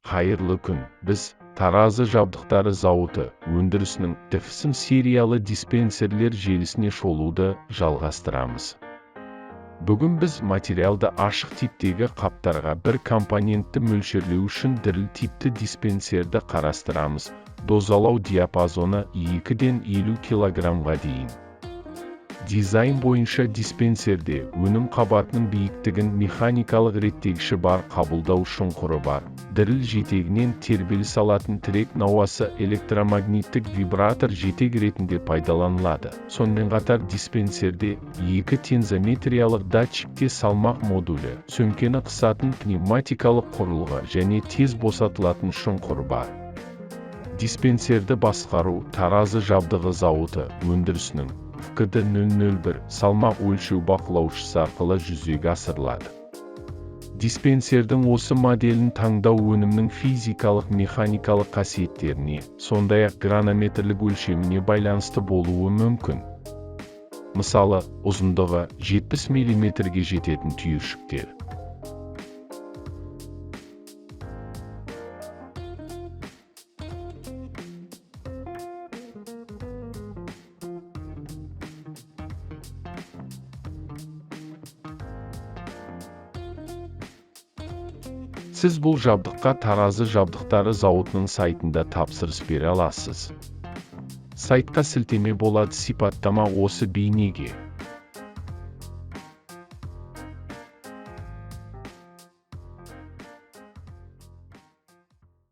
Қайырлы күн! Біз, Таразы жабдықтары зауыты өндірісінің ДФСМ сериялы диспенсерлер желісіне шолуды жалғастырамыз. Бүгін біз материалды ашық типтегі қаптарға бір компонентті мөлшерлеу үшін діріл типті диспенсерді қарастырамыз. Дозалау диапазоны 2-ден 50 килограммға дейін. Дизайн бойынша диспенсерде өнім қабатының биіктігін механикалық реттегіші бар қабылдау шұңқыры бар. Діріл жетегінен тербеліс алатын тірек науасы электромагниттік вибратор жетек ретінде пайдаланылады. Сонымен қатар диспенсерде екі тензометриялық датчикте салмақ модулі, сөмкені қысатын пневматикалық құрылғы және тез босатылатын шұңқыр бар. Диспенсерді басқару Таразы жабдығы зауыты өндірісінің ФКД 001 салмақ өлшеу бақылаушысы арқылы жүзеге асырылады. Диспенсердің осы моделін таңдау өнімнің физикалық-механикалық қасиеттеріне, сондай-ақ гранометрлік өлшеміне байланысты болуы мүмкін. Мысалы, ұзындығы 70 мм-ге жететін түйіршіктер. Сіз бұл жабдыққа Таразы жабдықтары зауытының сайтында тапсырыс бере аласыз. Сайтқа сілтеме болады, сипаттама осы бейнеге.